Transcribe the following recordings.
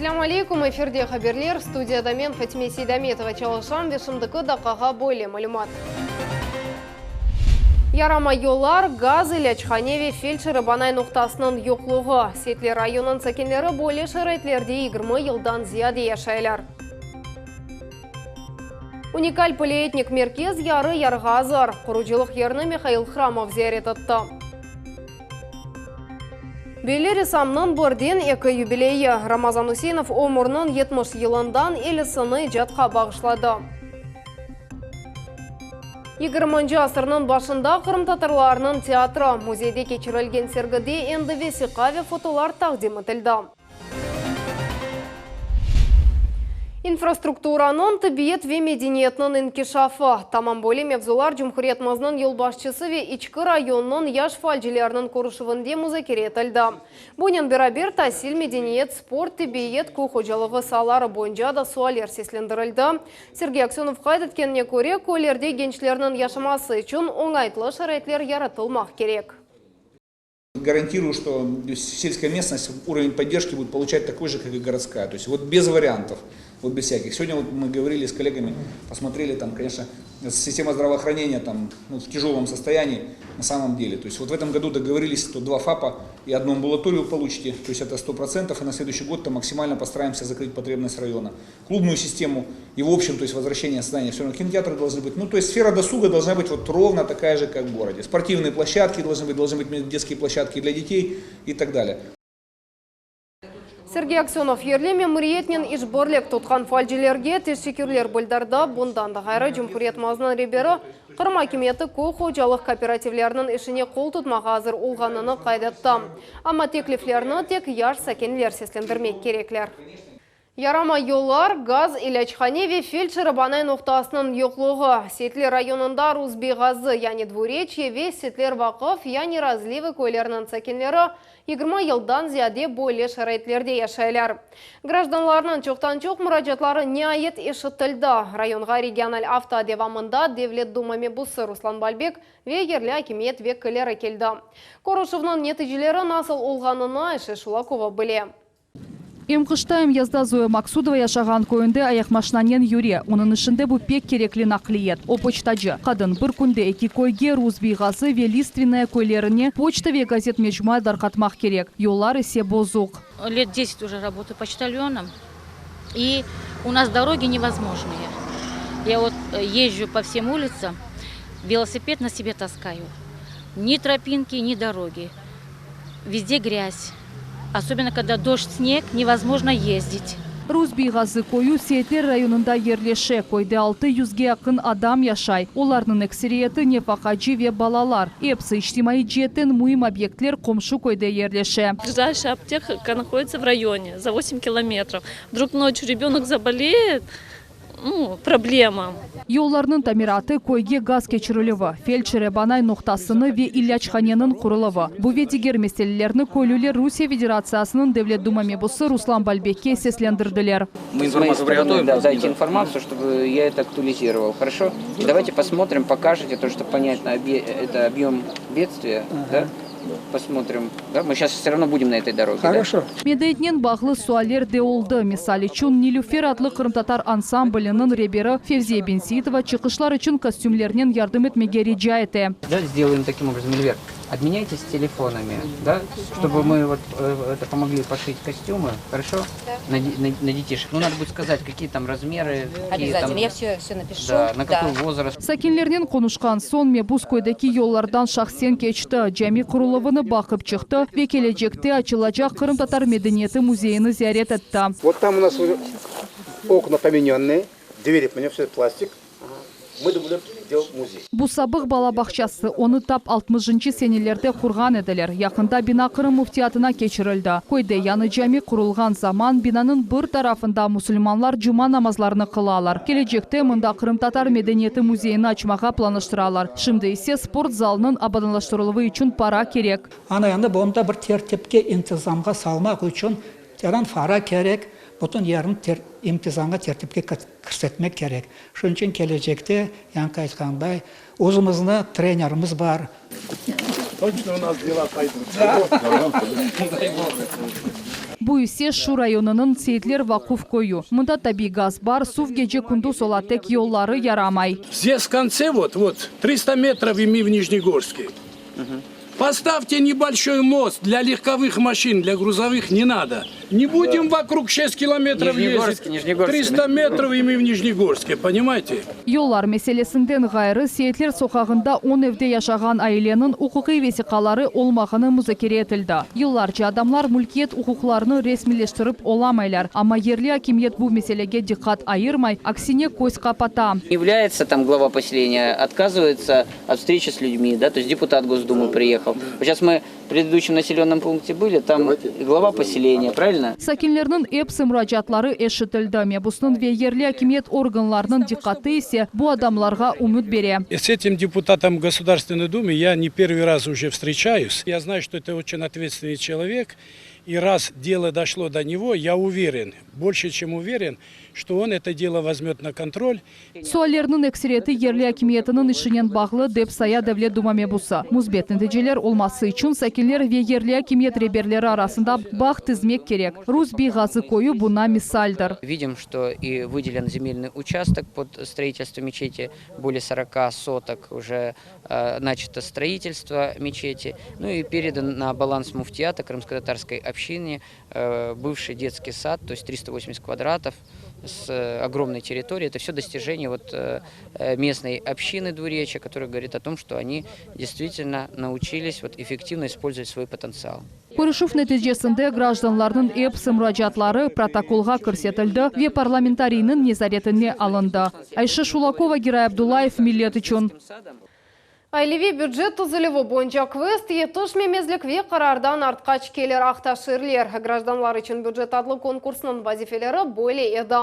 Selâm aleyküm, efirde haberler, studiyada men Fatime Seydametova çalışam ve şimdiki daqqağa böyle malümat. Yaramay yollar, gaz, ilâchane ve feldşer-ebanay noqtasınıñ yoqluğı, Seytler rayonınıñ sakinleri böyle şaraitlerde 20 yıldan ziyade yaşaylar. Unikal polietnik merkez yarı-yarığa azır. Qurucılıq yerini Mihail Hramov ziyaret etti. Belli ressamnıñ birden eki yubileyi, Ramazan Üseinov ömüriniñ 70 yılından ellisini icatqa bağışladı. Yigirminci asırnıñ başında qırımtatarlarnıñ teatri, müzeyde keçirilgen sergide endi vesiqa ve fotolar taqdim etildi. İnfrastrukturanıñ, tibbiyet ve medeniyetniñ inkişafı, tamam böyle mevzular cumhuriyetimizniñ yolbaşçısı ve İçki rayonınıñ yaş faalcileriniñ körüşüvinde muzakere etildi. Bunen beraber, tasil, medeniyet, sport, tibbiyet, köy hocalığı saaları boyunca da sualler seslendirildi. Sergey Aksönov qayd etkenine köre, köylerde gençlerniñ yaşaması içün oñaytlı şaraitler yaratılmaq kerek. Garantirую, что сельская местность уровень поддержки будет получать такой же, как и городская. То есть вот без вариантов, вот без всяких. Сегодня вот мы говорили с коллегами, посмотрели там, конечно, система здравоохранения там ну, в тяжелом состоянии на самом деле. То есть вот в этом году договорились, что два ФАПа и одну амбулаторию получите, то есть это 100%, и на следующий год там максимально постараемся закрыть потребность района. Клубную систему и в общем, то есть возвращение сознания, все равно кинотеатры должны быть. Ну, то есть сфера досуга должна быть вот ровно такая же, как в городе. Спортивные площадки должны быть, должны быть детские площадки для детей и так далее. Sergey Aksönov yerli memuriyetnen işbirlik tutqan faalcilerge teşekkürler bildirdi. Bundan da ğayrı, cumhuriyetimizniñ reberi Qırım akimiyeti köy hocalıq kooperativleriniñ işine qol tutmağa azır olğanını qayd etti. Amma tekliflerni tek yaş sakinler seslendirmek kerekler. Yaramay yollar, gaz, ilâchane ve feldşer-ebanay noqtasınıñ yoqluğı, Seytler rayonında Rusbeyğazı, yani Dvureçye, ve Seytler Vaqıf, yani Razlivı köyleriniñ sakinleri 20 yıldan ziyade böyle şaraitlerde yaşaylar. Grajdanlarnıñ çoqtan-çoq muracaatları niayet eşitildi. Rayonğa regional afta devamında Devlet Duma mebusı Ruslan Balbek ve yerli akimiyet vekilleri keldi. Körüşüvniñ neticeleri nasıl olğanını Ayşe Şulakova bile. Em qışta, em yazda Zoya Maksudova yaşağan köyünde ayaqmaşinanen yüre. Onıñ işinde bu pek kerekli naqliyat. O, poçtacı. Qadın, bir künde eki köyge, Rusbiyğazı ve Listvennaya köylerine poçta ve gazet-mecmua darqatmaq kerek. Yollar ise bozuq. Let deset уже работаю почтальоном, и у нас дороги невозможные. Я вот езжу по всем улицам, велосипед на себе таскаю. Ни тропинки, ни дороги. Везде грязь. Особенно когда дождь, снег, невозможно ездить. Rusbiyğazı köyü Seyitler rayonında yerleşe. Köyde altı yüzge yaqın adam yaşay. Olarnıñ ekseriyeti nefaqacı ve balalar. Episi içtimaiy ceetten müim obyektler qomşu köyde yerleşe. Ближайшая аптека находится в районе, за 8 километров. Вдруг ночью ребенок заболеет, ну, проблема. Yollarnıñ tamiratı, köyge gaz keçirilüvi, feldşer-ebanay noqtasını ve ilâchaneniñ quruluvı, bu ve diger meselelerni köylüler Rusiye Federatsiyasınıñ Devlet Duma mebusı Ruslan Balbekke seslendirdiler. Мы информацию приготовим. Да, дайте информацию, чтобы я это актуализировал. Хорошо? И давайте посмотрим, покажете то, что понятно, это объем бедствия, да? Посмотрим. Да? Мы сейчас все равно будем на этой дороге. Хорошо. Medeniyetnen bağlı sualler de oldı. Misal içün, Nilüfer adlı qırımtatar ansambliniñ reberi Fevziye Benseitova çıqışlar içün kostümlernen yardım etmege rica ete. Да, сделаем таким образом, Эльвер, обменяйтесь телефонами, да, чтобы мы вот это помогли пошить костюмы, хорошо? На, на, на детишек. Ну, надо будет сказать, какие там размеры. Какие Обязательно, там, я все, все напишу. Да, на какой возраст. Sakinlernen qonuşqan soñ mebus köydeki yollardan şahsen keçti, cami quruluvını baqıp çıqtı ve kelecekte açılacaq Qırımtatar medeniyeti müzeyini ziyaret etti. Вот там у нас уже окна помененные, двери поменяли, все пластик. Мы думали делать музей. Bu sabıq bala bağçası, onı tap altmışıncı senelerde qurğan ediler. Yaqında bina Qırım Müftiyatına keçirildi. Köyde yañı cami qurulğan zaman binanıñ bir tarafında musulmanlar cuma namazlarını qılalar. Kelecekte mında Qırımtatar medeniyeti müzeyini açmağa planlaştıralar. Şimdi ise sport zalınıñ abadanlaştırıluvı içün para kerek. Ana endi bunı da bir tertipke, intizamğa salmaq içün teren fara kerek, bütün yerni intizamğa, tertipke kirsetmek kerek. Şunıñ içün kelecekte, yañı aytqanday, özümizni trenerimiz bar. Точно у нас дела пойдут. Bu ise şu rayonınıñ Seyitler Vaquf köyü. Mında tabiy gaz bar, suv gece-kündüz ola, tek yolları yaramay. Здесь в конце вот, вот, 300 метров и мы в Нижнегорске. Поставьте небольшой мост для легковых машин, для грузовых не надо. Не будем вокруг 6 километров Нижнегорск, ездить. Нижнегорск. 300 метров и мы в Нижнегорске, понимаете? Yollar meselesinden ğayrı, Seyitler soqağında 10 evde yaşağan aileniñ uquqiy vesiqaları olmağanı muzakere etildi. Yıllarca adamlar mülkiyet uquqlarını resmiyleştirip olamaylar, amma yerli akimiyet bu meselege diqqat ayırmay, aksine köz qapata. Является там глава поселения, отказывается от встречи с людьми, да, то есть депутат Госдумы приехал. Вот Сейчас мы в предыдущем населенном пункте были, там глава поселения, правильно? Sakinlerniñ episi muracaatları eşitildi. Mebusnıñ ve yerli akimiyet organlarınıñ diqqatı ise bu adamlarğa ümüt bere. С этим депутатом Государственной Думы я не первый раз уже встречаюсь. Я знаю, что это очень ответственный человек. И раз дело дошло до него, я уверен, больше чем уверен, что он это дело возьмет на контроль. Suallerniñ ekseriyeti yerli akimiyetiniñ işinen bağlı dep saya Devlet Duma mebusı. Müsbet neticeler olması içün sakinler ve yerli akimiyet reberleri arasında bağ tizmek kerek. Rus Beyğazı köyü buña misaldir. Видим, что и выделен земельный участок под строительство мечети, более 40 соток уже э, начато строительство мечети, ну и передан на баланс муфтията крымско-татарской общине э, бывший детский сад, то есть 380 квадратов с э, огромной территорией. Это все достижение вот, э, э, местной общины Двуречья, которая говорит о том, что они действительно научились вот, эффективно использовать свой потенциал. Körüşüv neticesinde grajdanlarnıñ episi muracaatları protokolğa kirsetildi ve parlamentariyniñ nezaretine alındı. Ayşe Şulakova, Giray Abdullayev, Millet içün. Aileviy bücet tizilüvi boyunca kvest yetişmemezlik ve qarardan artqaç kelir aqta şiirler. Grajdanlar içün bücet adlı konkursnıñ vazifeleri böyle edi.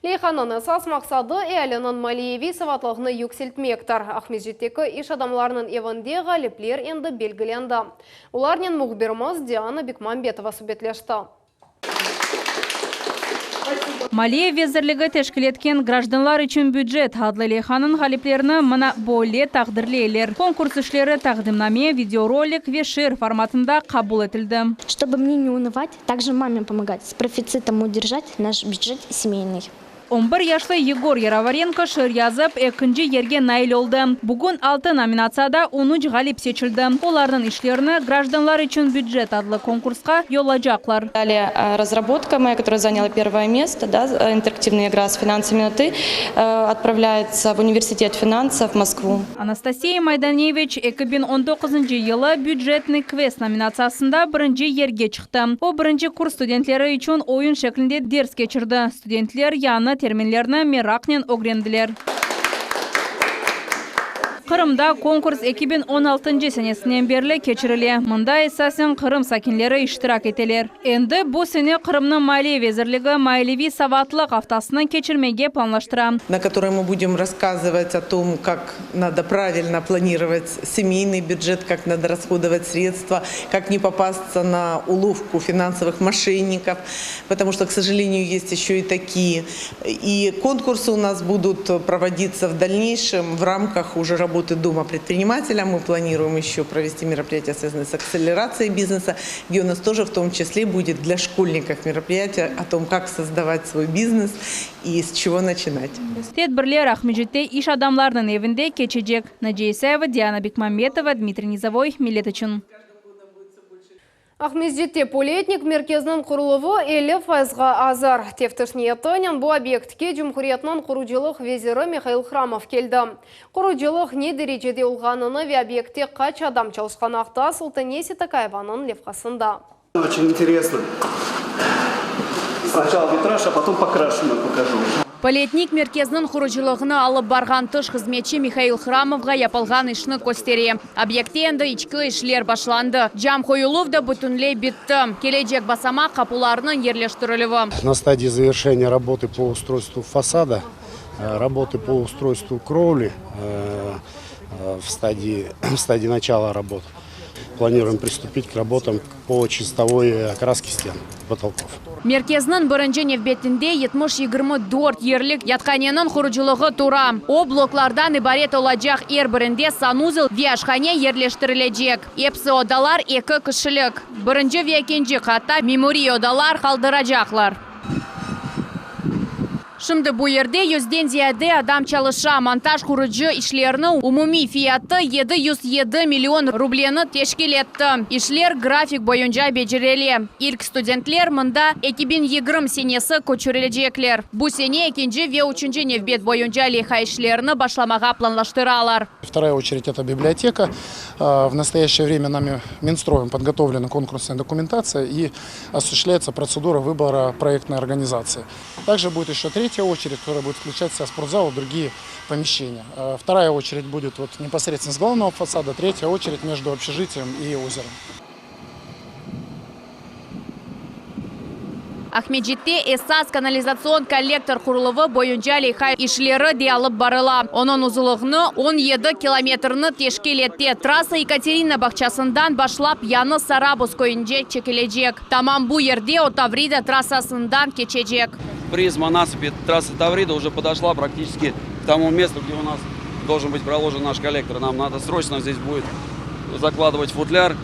Leyhanıñ esas maqsadı ealiniñ maliyeviy savatlığını yükseltmektir. Aqmescitteki iş adamlarınıñ evinde ğalipler endi belgilendi. Olarnen mühbirimiz Diana Bekmambetova subetleşti. Maliye vezirligi teşkil etken Grajdanlar içün bücet adlı leyhanıñ ğaliplerini mına böyle taqdirleyler. Konkurs işleri taqdimname, videorolik ve şiir formatında qabul etildi. Чтобы мне не унывать, также маме помогать, с профицитом удержать наш бюджет семейный. 11 yaşlı Yegor Yarovarenko şiir yazıp, ekinci yerge nail oldı. Bugün altı nominatsiyada 13 ğalip seçildi. Olarnıñ işlerini Grajdanlar içün bücet adlı konkursqa yollaycaqlar. Далее э, разработка моя, которая заняла первое место, да, э, интерактивная игра с финансами на «ты», э, отправляется в университет финансов в Москву. Анастасия Майданевич 2019 yılı Бюджетный квест nominatsiyasında birinci yerge çıqtı. O birinci kurs studentleri içün oyun şeklinde ders keçirdi. Studentler yañı terminlerni meraqnen ögrendiler. Qırımda konkurs 2016 senesinden berli keçirile. Mında esasen Qırım sakinleri iştirak eteler. Endi bu sene Qırımnıñ Maliye vezirligi maliyeviy savatlıq aftasını keçirmege planlaştıra. на которой мы будем рассказывать о том, как надо правильно планировать семейный бюджет, как надо расходовать средства, как не попасться на уловку финансовых мошенников, потому что, к сожалению, есть еще и такие. И конкурсы у нас будут проводиться в дальнейшем в рамках уже работы Дома предпринимателя. Мы планируем еще провести мероприятия, связанные с акселерацией бизнеса, где у нас тоже в том числе будет для школьников мероприятие о том, как создавать свой бизнес и с чего начинать. Tedbirler Aqmescitte iş adamlarınıñ evinde keçecek. Naciye Isayeva, Diana Bekmambetova, Dmitriy Nizavoy, Millet içün. Aqmescitte Polietnik merkeziniñ quruluvı 50 fayızğa azır. Teftiş niyetinen bu obyektke Cumhuriyetniñ qurucılıq veziri Mihail Hramov keldi. Qurucılıq ne derecede olğanını ve obyektte qaç adam çalışqanı aqta Sultane Sitakayevanıñ levhasında. Очень интересно. Сначала витраж, а потом покрашенную покажу. Polietnik merkeziniñ qurucılığını alıp barğan tış hızmetçi Mihail Hramovğa yapılğan işni köstere. Obyektte endi içki işler başlandı. Cam qoyuluv da bütünley bitti. Kelecek basamaq qapularnıñ yerleştirilüvi. На стадии завершения работы по устройству фасада, э, работы по устройству кровли э, э, в стадии, в стадии начала работ. Планируем приступить к работам по чистовой окраске стен, потолков. Merkezniñ birinci nevbetinde 70 24 yerlik yathaneniñ qurucılığı tura. O, bloklardan ibaret olacaq, er birinde sanuzel ve aşhane yerleştirilecek. Episi odalar eki kişilik. Birinci ve ekinci qatta memuriy odalar qaldıracaqlar. Şimdi bu yerde yüzden ziyade adam çalışa. Montaj-qurucı işleriniñ umumiy fiyatı 707 million rubleni teşkil etti. İşler grafik boyunca becerile. İlk studentler mında 2020 senesi köçürilecekler. Bu sene ekinci ve üçünci nevbet boyunca leyha işlerini başlamağa planlaştıralar. Вторая очередь – это библиотека. В настоящее время нами Минстроем подготовлена конкурсная документация и осуществляется процедура выбора проектной организации. Также будет еще третья очередь, которая будет включать в себя спортзал и другие помещения. Вторая очередь будет вот непосредственно с главного фасада, третья очередь между общежитием и озером. Aqmescitte esas kanalizatsion kollektor quruluvı boyunca leyha işleri de alıp barıla. Onıñ uzunlığını 17 kilometrni teşkil ete. Trassa Yekaterina bağçasından başlap Yañı Sarabuz köyünce çekilecek. Tamam bu yerde o Tavrida trassasından keçecek. Призма насыпи трассы Таврида уже подошла практически к тому месту, где у нас должен быть проложен наш коллектор. Нам надо срочно здесь будет закладывать футляр,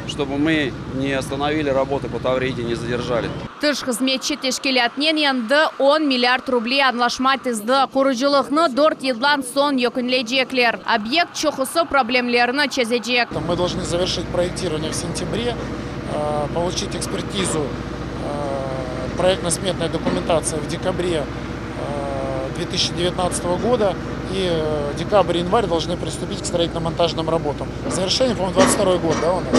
чтобы мы не остановили работы по Тавриде, не задержали. Tış hızmetçi teşkilâtnen endi on milliard ruble añlaşma tizdi. Qurucılıqnı dört yıldan soñ yekünleycekler. Obyekt çoqusı problemlerni çezecek. Мы должны завершить проектирование в сентябре, получить экспертизу проектно-сметной документации в декабре 2019 года и декабрь-январь должны приступить к строительно-монтажным работам. Завершение, по-моему, 22 год, да, у нас?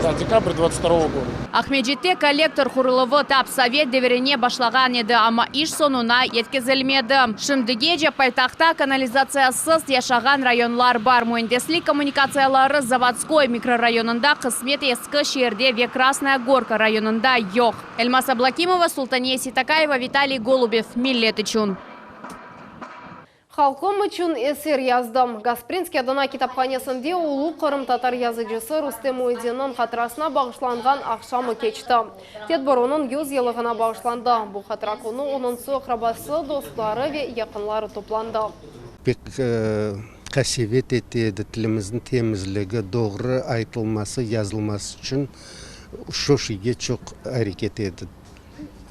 Да, декабрь 22 года. Aqmescitte kollektor quruluvı tap sovet devirinde başlağan edi, amma iş soñuna yetkizilmedi. Şimdigece paytahtta kanalizatsiyasız yaşağan rayonlar bar. Müendislik kommunikatsiyaları Zavodskoy mikrorayonında, qısmet Eski şeerde ve Krasnaya Gorka rayonında yoq. Elmaz Ablâkimova, Sultaniye Seytakayeva, Vitaliy Golubev, Millet içün. Halqım içün eser yazdım. Gasprinskiy adına kitaphanesinde ulu qırımtatar yazıcısı Rustem Muyedinniñ hatırasına bağışlanğan aqşamı keçti. Tedbir onıñ yüz yıllığına bağışlandı. Bu hatıra künü onıñ soy-aqrabası, dostları ve yaqınları toplandı. Pek qasevet ete edi tilimizniñ temizligi, doğru aytılması, yazılması içün şu şeyge çoq areket edi.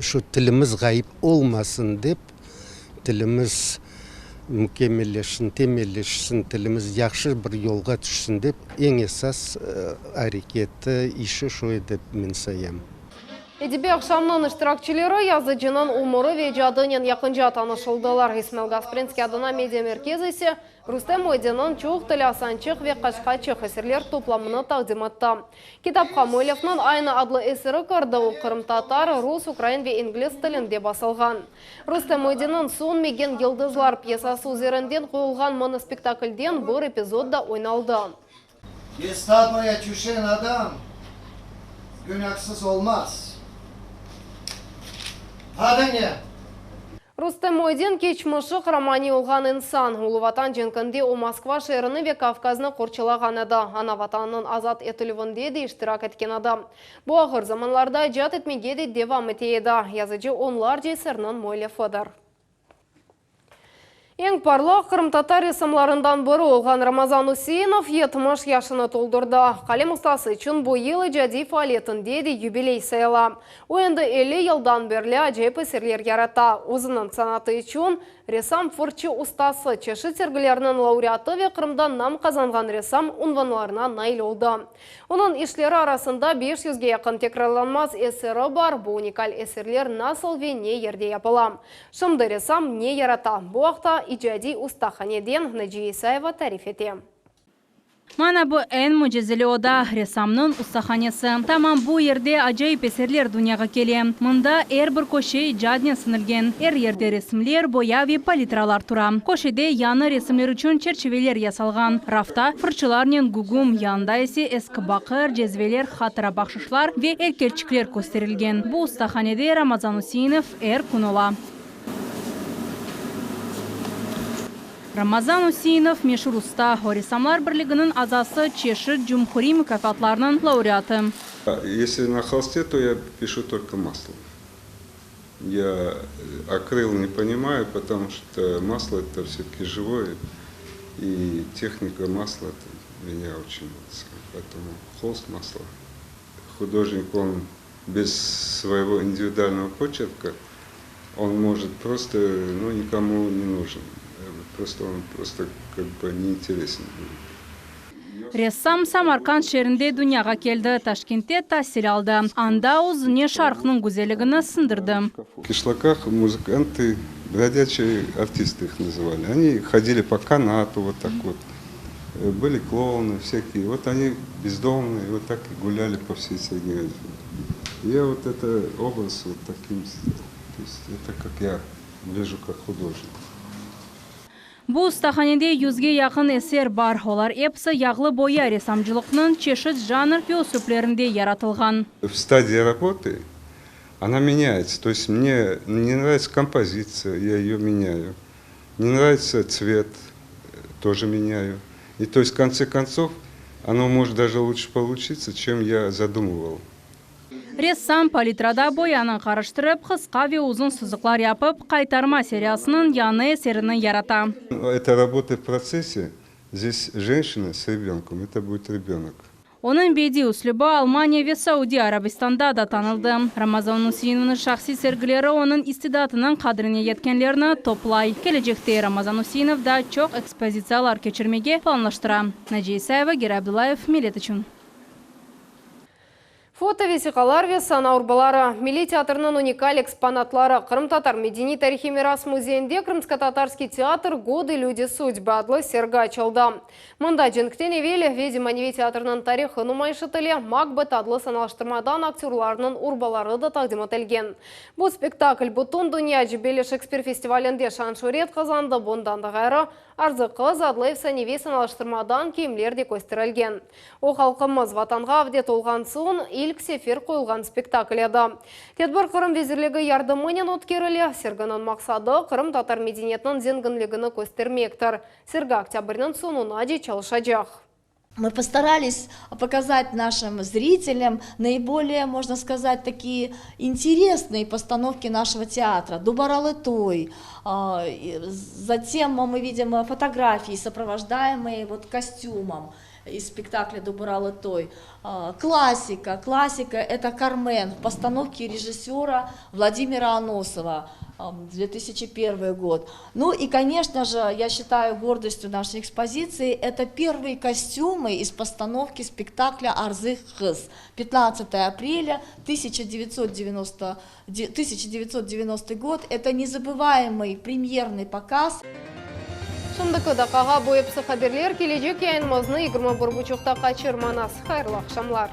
Şu tilimiz ğayıp olmasın dep, tilimiz mükemmelleşsin, temelleşsin, tilimiz yahşı bir yolğa tüşsün dep, eñ esas areketi, işi şu edi dep men sayam. Edebiy aqşamnıñ iştirakçileri yazıcınıñ ömüri ve icadınen yaqınca tanışıldılar. İsmail Gasprinskiy adına media-merkez ise Rustem Muyedinniñ çoq tilli Asançıq ve Qaşqaçıq eserler toplamını taqdim etti. Kitapqa müellifniñ aynı adlı eseri kirdi, o qırımtatar, rus, ukrain ve ingliz tilinde basılğan. Rustem Muyedinniñ Sönmegen yıldızlar pyesası üzerinden qoyulğan monospektaklden bir epizod da oynaldı. Gestapoya tüşen adam günâhsız olmaz. Adıñ ne? Rustem Muyedin keçmişi qıramaniy olğan insan. Ulu Vatan cenkinde o Moskva şeerini ve Kavkaznı qorçalağan edi. Ana Vatanınıñ azat etilüvinde de iştirak etken edi. Bu ağır zamanlarda icat etmege de devam ete edi. Yazıcı onlarca eserniñ müellifidir. Eñ parlaq qırımtatar ressamlarından biri olğan Ramazan Üseinov 70 yaşını toldurdı. Qalem ustası içün bu yıl icadiy faaliyetinde de yubiley sayıla. O endi 50 yıldan berli acayip eserler yarata. Özüniñ sanatı içün ressam fırçı ustası, çeşit sergilerniñ laureatı ve Qırımda nam qazanğan ressam unvanlarına nail oldı. Onıñ işleri arasında beş yüzge yaqın tekrarlanmaz eseri bar, bu unikal eserler nasıl ve ne yerde yapıla? Şimdi ressam ne yarata? Bu aqta icadiy ustahaneden Naciye İsayeva tarif ete. Mana bu eñ mücizeli oda, ressamnıñ ustahanesi. Tamam bu yerde acayip eserler dünyağa kele. Mında er bir köşe icadnen siñilgen. Er yerde resimler, boya ve palitralar tura. Köşede yañı resimler içün çerçiveler yasalğan. Rafta fırçılarnen gügüm, yanında ise eski baqır, cezveler, hatıra bahşışlar ve elkelçikler kösterilgen. Bu ustahanede Ramazan Üseinov er kün ola. Ramazan Useinov, meşur usta, o Ressamlar birliginiñ azası, çeşit cumhuriy mukâfatlarnıñ laureatı. Esli na holste, to ya pişu tolko maslom. Ya akrill ne ponimаю, potomu çto maslo eto vse-tki živoye, i tehnika masla menya oçen poetomu holst maslo. Hudojnik on bez svoego individualnogo poçerka, on možet prosto, nu, nikomu ne nujn, prosto on prosto kak bı ne interesen budet. Ressam Samarkand şeerinde dünyağa keldi, Taşkentte tasil aldı. Anda özüne şarqnıñ güzelligini siñdirdi. V kişlakah muzıkantı, brодячие artisty ih nazıvali, oni hodili po kanatu vot tak vot, byli klounı vsyakiye, vot oni bezdomnıye vot tak i gulyali po vsey Sredney Azii. Ya vot eto obraz vot takim sdelal, to est eto kak ya vijу kak hudojnik. Bu ustahanede yüzge yaqın eser bar, olar episi yağlı boya ressamcılıqnıñ çeşit janr ve üslüplerinde yaratılğan. V stadii rabotı ona menâyetsâ, to est mne ne nravitsâ kompozitsiya, ya eyo menâyu, ne nravitsâ tsvet, toje menâyu, i to est v kontse kontsov ono možet daje luçše poluçitsâ, çem ya zadumıval. Ressam palitrada boyanı qarıştırıp, qısqa ve uzun sızıqlar yapıp, Qaytarma seriyasınıñ yañı eserini yarata. Eto rabota v protsesse, zdes jenşina s rebenkom, eto budet rebenok. Onıñ bediy üslübi Almaniya ve Saudiy Arabistanda da tanıldı. Ramazan Useinovnıñ şahsiy sergileri onıñ istidatınıñ qadrine yetkenlerni toplay. Kelecekte Ramazan Useinov daa çoq ekspozitsiyalar keçirmege planlaştıra. Naciye İsayeva, Giray Abdullayev, Millet içün. Foto vesiqalar ve sana urbaları, Milliy teatrniñ unikal eksponatları, Qırımtatar medeniy-tarihiy miras müzeyinde Krımskotatarskiy teatr, Godı, люди, судьbı adlı sergi açıldı. Mında cenkten evel ve zemaneviy teatrniñ tarihı numayış etile, Makbet adlı sanalaştırmadan aktyorlarnıñ urbaları da taqdim etilgen. Bu spektakl bütün dünyaca belli Şekspir festivalinde şan-şüret qazandı, bundan da ğayrı, Arzı qız adlı efsaneviy sanalaştırmadan kiyimler de kösterilgen. O, halqımız Vatanğa avdet olğan soñ ilk sefer qoyulğan spektakl edi. Tedbir Qırım Vezirligi yardımınen ötkerile. Serginiñ maqsadı, qırımtatar medeniyetiniñ zenginligini köstermektir. Sergi oktâbrniñ soñunace çalışacaq. Мы постарались показать нашим зрителям наиболее, можно сказать, такие интересные постановки нашего театра. Дубаралы той, затем мы видим фотографии, сопровождаемые вот костюмом из спектакля Дубаралы той. Классика, классика это Кармен в постановке режиссера Владимира Аносова, 2001 год. Ну и, конечно же, я считаю гордостью нашей экспозиции, это первые костюмы из постановки спектакля Арзы Хыз. 15 апреля 1990, 1990 год. Это незабываемый премьерный показ. Şimdiki daqqağa bu episi haberler, kelecek yayınımıznı 21 buçuqta qaçırmañız. Hayırlı aqşamlar!